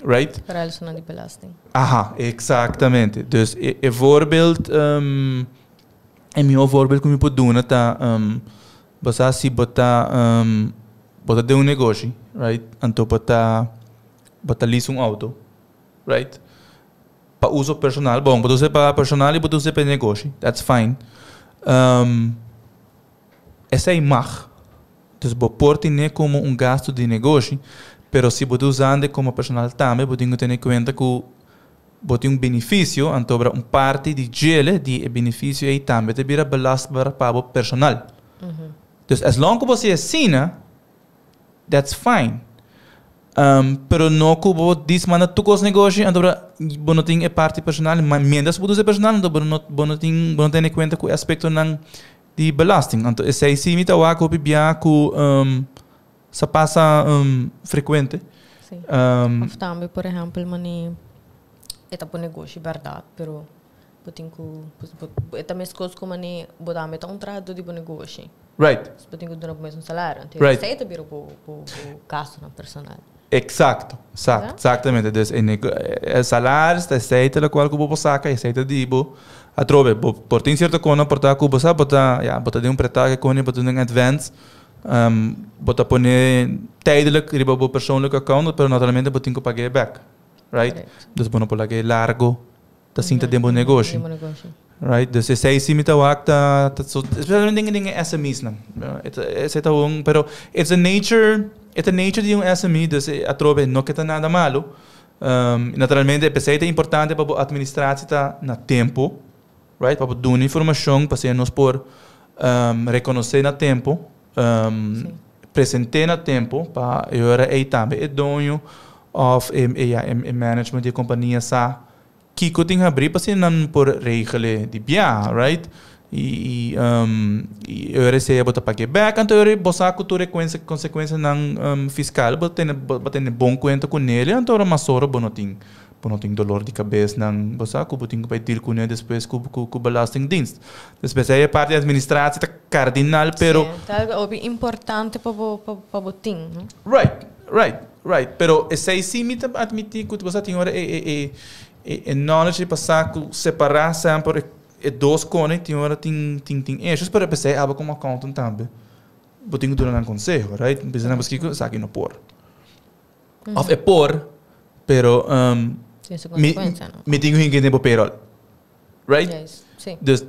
Right? Vooral di belasting. Aha, exactamente. Dus e voorbeeld, e miho voorbeeld cu mi por duna ta, bo sa si bo ta, bo ta den un negoshi, right? Anto bo ta lease un auto, right? Pa uso personal. Bon, bo ta usa pa personal y bo ta usa pa negoshi. That's fine. Esey mag. Dus bo por tene como un gasto di negoshi, pero si bo ta usando como personal tambe, bo tin cu tene cuenta cu bo tin un beneficio, anto un parti di dje, di e beneficio ey tambe ta bira belastbaar pa bo personal. Dus as long cu bo asina, that's fine. Pero no cu bo djis manda tur cos negoshi, anto bo no tin e parti personal, mas mientras bo usa personal, anto bo no tene cuenta cu aspecto nan di belasting. Anto esey si mi ta wak hopi bia cu sa pasa frecuente. Of tambe, por ehempel, mane e ta pa negoshi, berdad, pero bo tin cu e ta mescos cu mane bo tambe ta un trahador di bo negoshi. Bo tin cu duna bo mes un salario. Anto esey ta bira bo gasto nan personal. Exacto, exactamente. Dus e salario ta esey ta locual cu bo por saca, esey ta di bo. Atrobe, bo por tin cierto cona por ta cu bo sa, bo ta, ja, bo ta den un pretahe con bo ta den advance. Bo ta pone tijdelijk riba bo persoonlijke account, pero naturalmente bo tin cu paga back. Right? Dus bo no por laga largo ta sinta den bo negoshi. Den bo negoshi. Right? Dus esey si mi ta wak ta so, especialmente den SMEs nan. Esey ta un, pero it's a nature di un SME, dus atrobe no cu ta nada malo. Naturalmente, esey ta importante pa administratie ta na tempo, right? Pa duna informacion, pa nos por reconoce na tempo, presenta na tempo, pa e ora ey tambe e doño of ja, e management di compania sa kiko tin habri pa nan por regelen di bia, right? E ora sea bo ta paga back, anto ora bo sa cu tur e consecuencia nan fiscal, bo tene bon cuenta cu nele, anto ora mas ora bo no tin dolor di cabes nan, bo sa cu bo tin cu bay deal cu ne despues cu belastingdienst. Despues ey e parti di administratie ta cardinal, pero Si, ta algo hopi importante pa bo tin, no? Right. Pero esey si mi ta admiti cu bo tin ora e knowledge di pasa cu separa semper e dos cone tin ora tin issues, pero esey abo como accountant tambe. Bo tin cu duna un conseho, right? Bisa nan cu esaki no por. Of e por, pero Tin su mi consecuencia, no? mi tin cu hende bo payroll. Right? Yes. Si. Dus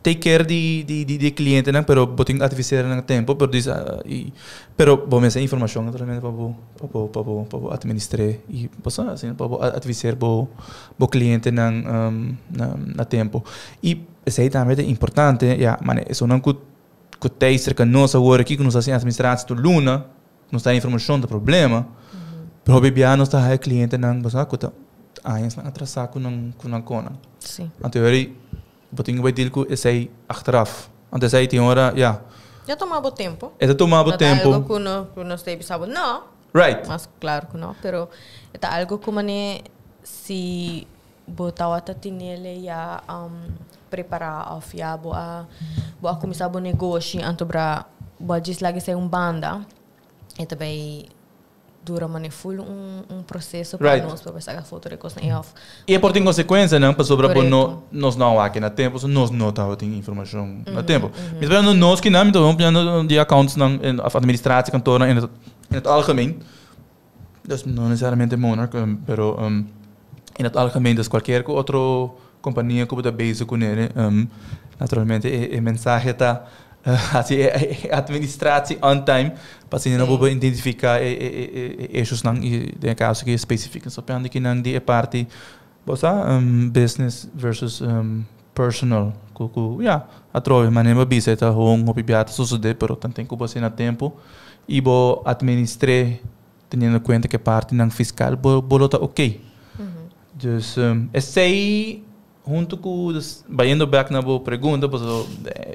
take care di cliente nan, pero bo tin adviseren na tempo, pero dis, pero bo mester informacion naturalmente pa bo administra y pasa asina pa bo adviseer bo cliente nan na tempo. Y esey tambe ta importante, ja, maar esnan cu ta cerca nos awor aki cu nos ta haci administratie tur luna, nos ta informacion ta problema. Pero hopi bia nos ta haya cliente nan, bo sa cu ta añas nan atrasa cu nan conan. Anto ey bo tin cu deal cu esey achteraf. Anto esey tin ora, ja. Ya tuma bo tempo. E ta tuma bo No ta tempo. algo cu no ta bisa no. Mas claro cu no, pero ta algo cu mane si bo tawata tinele ya prepara of ya bo a cuminsa bo negoshi, anto bra bo a djis laga esey un banda e tambe dura mane full un proceso pa nos pa saca foto di cos e of E por tin consecuencia nan pasobra bo no nos no aki na tempo, so nos no tawa tin informacion na tempo. Mi ta nos ki nan mi ta papiando di accounts nan en of administratiekantoor in het algemeen. Dus no necesariamente Monarch, pero in het algemeen, dus cualkier otro compania cu ta bezig cu ne, naturalmente e mensahe ta haci e administratie on time, pa asina no bo identifica e issues nan y den caso cu specific. So papiando aki nan di e parti, bo sa, business versus personal. Cu ja, atrobe, maar neem bisa ta gewoon hopi bia ta sucede, pero tanten cu bo na tempo y bo administre teniendo cuenta cu parti nan fiscal bo lo ta ok. Dus esey hunto cu dus, bayendo back na bo pregunta, pues,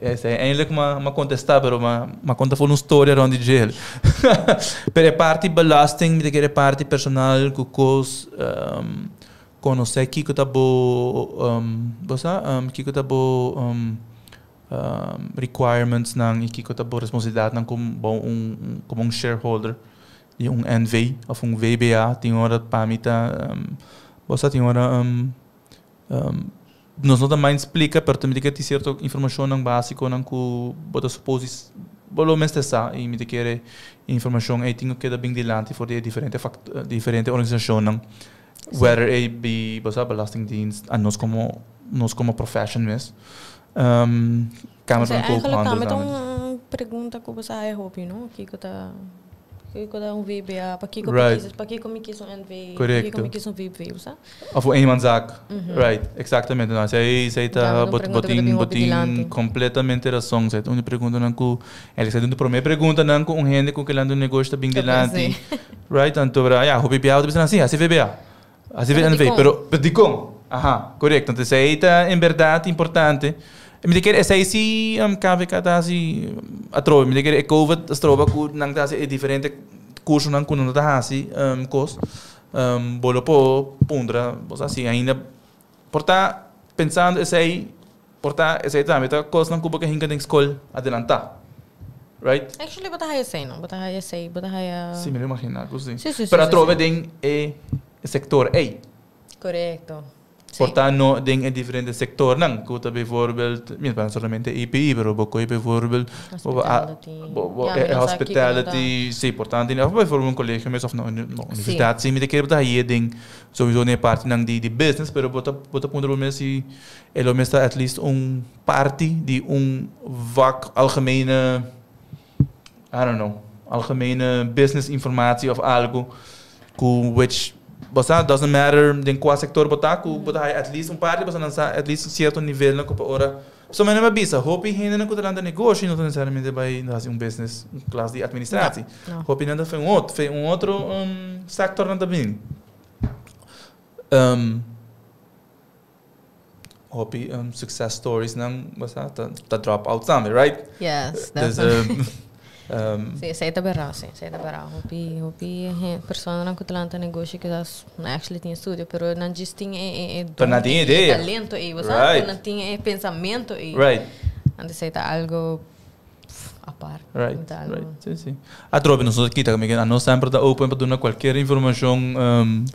esey eigenlijk m'a contesta, pero m'a conta full un story rond di dje. Pero e parti belasting, mi ta kere parti personal cu cos conoce kiko ta bo, bo sa, kiko ta bo Requirements nan y kico ta bo responsabilidad nan como un shareholder di un NV of un VBA. Tin ora pa mi ta, bo sa, tin ora nos no ta mind splica, pero tambe tin cierto informacion nan basico nan cu bo ta suppose bo lo mester sa, y mi ta kere informacion ey tin cu keda bin dilanti for di e diferente organisacion nan, whether it be, bo sa, Belastingdienst, a nos como profession mes. Kamer van Eigenlijk Koophandel. Tambe un pregunta cu bo sa hopi, no? Kico ta un VBA? Pakico pakico mi kies un NV? Pakico mi kies un VB, sa? Of un eenmanszaak. Right, exactamente. No, esey ta bo tin completamente rason. Esey ta un pregunta nan cu, esey ta un prome pregunta nan cu un hende cu ke lanta un negoshi ta bin dilanti. Right, anto ja, hopi biaha ta bisa si, hasi VBA. Hasi NV, pero dicon? Aha, correcto. Anto esey ta en berdad importante. Mi ta kere esey si KVK ta hasi atrobe. Mi ta kere e COVID stroba cu nan ta hasi e diferente curso nan cu nan ta hasi cos. Bo lo por puntra, bo sa si ainda por ta pensando esey, por ta esey tambe ta cos nan cu bo ke hinca den school adelanta. Right? Actually, bo ta haya esey, no? Bo ta haya esey, bo ta haya. Si, mi ta imagina cu si. Pero atrobe den e sector ey. Por ta no den e diferente sector nan, cu ta bijvoorbeeld, mi no solamente EPI, pero bo coy bijvoorbeeld hospitality, si, por tanto, of bijvoorbeeld un colegio mes of no, no universidad, si, mi ta kere bo ta haya den sowieso den e parti nan di business, pero bo ta puntra bo mes si e lo mes ta at least un parti di un vak algemene, I don't know, algemene business informatie of algo cu which, basta, doesn't matter den cua sector bo ta, cu bo ta at least un parti, basta nan sa at least un cierto nivel nan cu pa ora. So mi bisa, hopi hende nan cu ta lanta negoshi no ta necesariamente bay hasi un business, un klas di administratie. No. Hopi nan ta fe un otro sector nan ta bini. Hopi success stories nan, basta, ta drop out tambe, right? Yes, Dus, definitely. Si, esey ta berdad, si, esey ta berdad. Hopi persona nan cu ta lanta negoshi kisas no actually tin estudio, pero nan just tin e Pero nan tin e idea. Talento y, bo sabi? Nan tin e pensamento y anto esey ta algo apart. Ta algo. Right. Si. Atrobe nos aki ta cu nos semper ta open pa duna cualkier informacion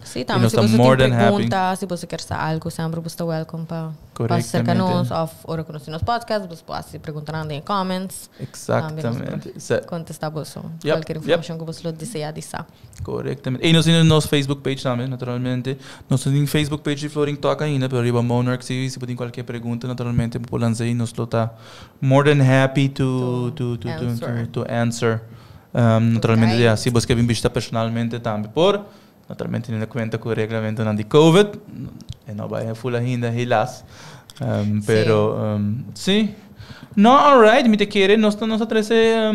Si, y tambe nos si ta bo more tin than happy. Pregunta, si bo kier sa algo, semper bo ta welcome pa acerca nos of ora cu nos tin nos podcast, bo por pregunta den comments. Exactamente. Contesta bo cualkier informacion cu bo lo desea di sa. Correctamente. Y nos tin nos Facebook page tambe, naturalmente. Nos tin Facebook page di Florin Talk ainda, pero riba Monarch si, si bo tin cualkier pregunta, naturalmente, por lansa y nos lo ta more than happy to answer. To answer. Naturalmente, guide. Ja, si bo kier bishita personalmente tambe por, naturalmente, teniendo cuenta cu e reglamento nan di COVID, e no bay full ainda, helaas. Pero, si. No, alright, mi ta kere, nos a trece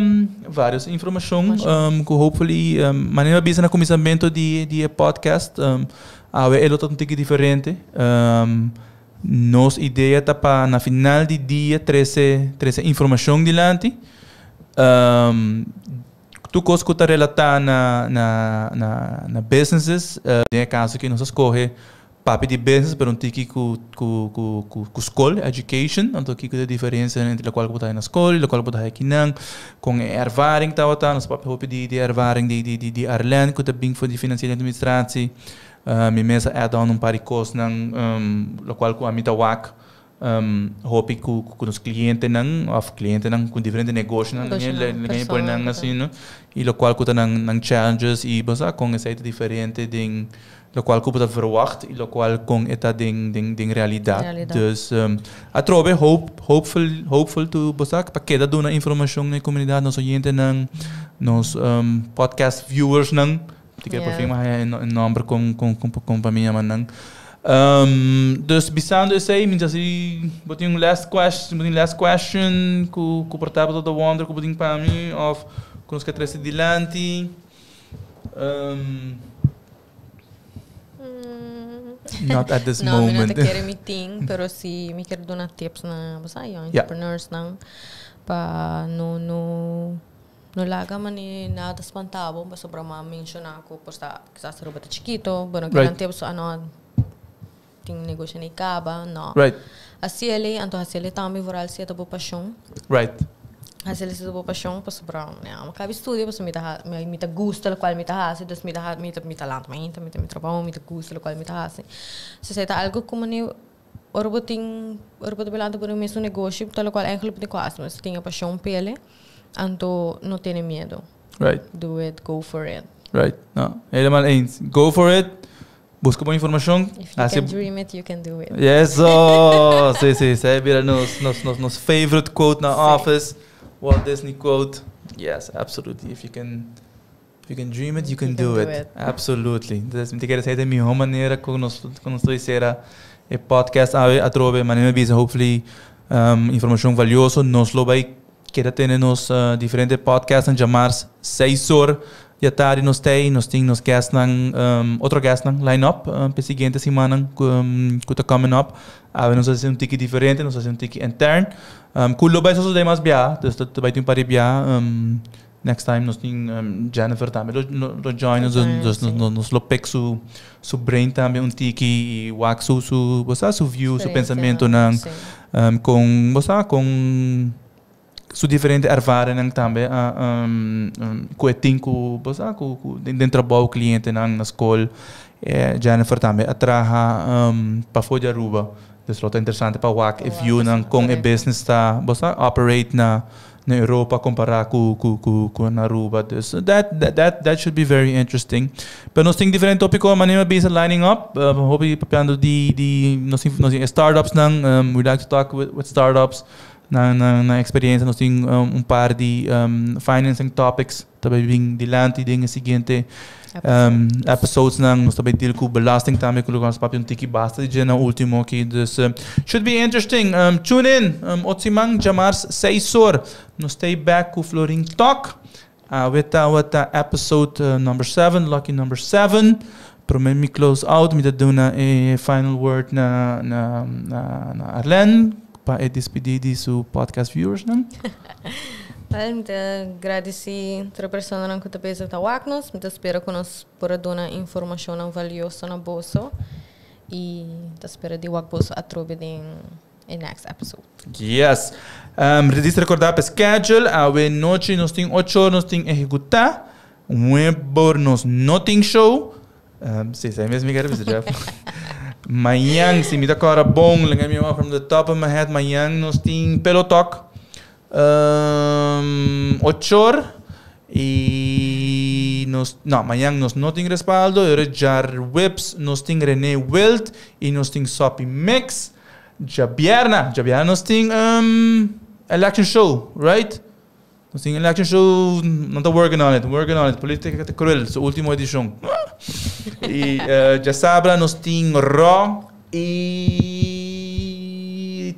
varios informacion, cu hopefully, manera bisa na cuminsamento di e podcast, awe e lo ta un tiki diferente. Nos idea ta pa na final di dia trece informacion dilanti. Tur cos cu ta relata na businesses, den caso cu nos a scoge papia di business, pero un tiki cu school, education, anto kico ta e diferencia entre loke cu ta na school, loke cu ta aki nan, cu ervaring ta wata, nos papia hopi di ervaring di Arlen, cu ta bin voor di financiële administratie. Mi mes a add on un par di cos nan, loke cu ami ta wak, hopi cu nos cliente nan, of cliente nan cu diferente negoshi nan, Negoshi nan, le pone nan persona, asina, no? Y loke cu ta nan challenges y basta con esey ta diferente den loke cu ta verwacht y loke con e ta den realidad. Realidad. Dus atrobe hopeful to basta pa keda duna informacion na comunidad, nos oyente nan, nos podcast viewers nan, cu por fin mas un nomber cu compania nan. Dus bisando esey, mi asina, bo tin un last question, bo tin last question cu por ta the wonder cu bo tin pa mi of cu nos kier trece dilanti. Not at this No, mi no moment. ta kere mi tin, pero si mi kier duna tips na, bo sa, young entrepreneurs nan pa no laga mani nada spanta bo, pasobra m'a menciona cu por ta kisas Aruba ta chikito, bueno, cu tips ano tin negoshi ni caba, no. Haciele, anto haciele tambe vooral si ta bo pasion. Haciele si ta bo pasion, pasobra, ja, mi caba studia, pasobra mi ta gusta locual mi ta haci, dus mi ta lanta mainta, mi ta mi trabou, mi ta gusta locual mi ta haci. So esey ta algo cu mane ora bo tin, ora bo ta belanta por un mes un negoshi, ta locual eigenlijk bo tin cu haci, mas tin e pasion p'ele, anto no tene miedo. Do it, go for it. Right. No, helemaal eens. Go for it. Busca bon informacion. If you can dream it, you can do it. Yes, oh, si. Esey bira nos favorite quote na office. Walt Disney quote. Yes, absolutely. If you can dream it, you can do it. It. Absolutely. Dus mi ta kere di miho manera cu nos ta cera e podcast awe atrobe, manera bisa, hopefully informacion valioso. Nos lo bay keda tene nos diferente podcasts na diamars 6 or di atardi nos tin nos guest nan otro guest nan line up pa siguiente siman cu ta coming up. Awe nos a haci un tiki diferente, nos a haci un tiki intern. Cu lo bay so mas bia, dus dat bay tin par bia. Next time nos tin Jennifer tambe lo join nos, dus nos lo pick su brain tambe un tiki y wak su bo sa, su view, su pensamento nan cu bo sa cu su diferente ervaringen tambe cu e tin cu bo sa cu den trabou, cliente nan na scol. Jennifer tambe a traha pafo di Aruba, dus lo ta interesante pa wak e view nan con e business ta, bo sa, operate na Europa compara cu na Aruba. Dus that should be very interesting. Pero nos tin diferente topico, manera bisa, lining up. Hopi papiando di nos tin startups nan. We like to talk with startups na experiencia. Nos tin un par di financing topics tambe bin dilanti den e siguiente episodes nan. Nos tambe deal cu belasting tambe, cu nos papia un tiki basta di na ultimo aki. Dus should be interesting. Tune in. Otro siman, diamars 6 or. Nos ta back cu Florin Talk. With episode number 7, lucky number 7. Prome mi close out, mi ta duna e final word na Arlen pa e despedi di su podcast viewers nan. Well, mi ta gradici tur persona nan cu ta bezig ta wak nos. Mi ta spera cu nos por a duna informacion nan valioso na boso. Y ta spera di wak boso atrobe den e next episode. Yes. Djis recorda e schedule. Awe nochi nos tin 8 or, nos tin Ehecuta. Nuebe or nos no tin show. Si, mes mi kier bisa, Jeff. Mañan, si mi ta corda bon, let me from the top of my head, mañan nos tin Pillow Talk. 8 or. Y nos, no, mañan nos no tin Respaldo, diahuebs nos tin René Wild y nos tin Soppy Mix. Diabierna nos tin election show, right? Nos tin election show, no ta working on it. Politica ta cruel, su ultimo edicion. Y diasabra nos tin Raw y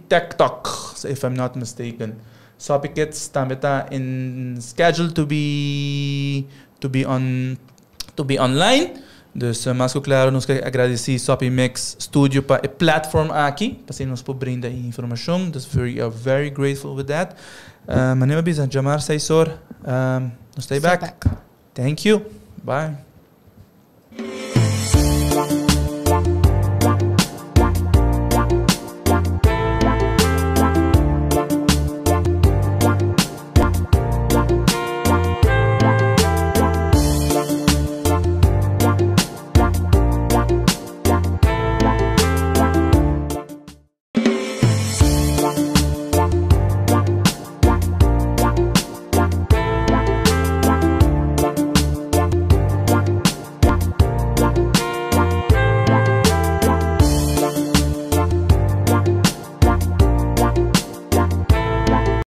Tech Talk, if I'm not mistaken. Soppy Kids tambe ta in schedule to be online. Dus mas cu claro, nos kier gradici Soppy Mix Studio pa e platform aki, pa asina nos por brinda informacion. Dus we are very grateful with that. Manera bisa, diamars 6 or, nos ta Stay back. Back. Thank you. Bye.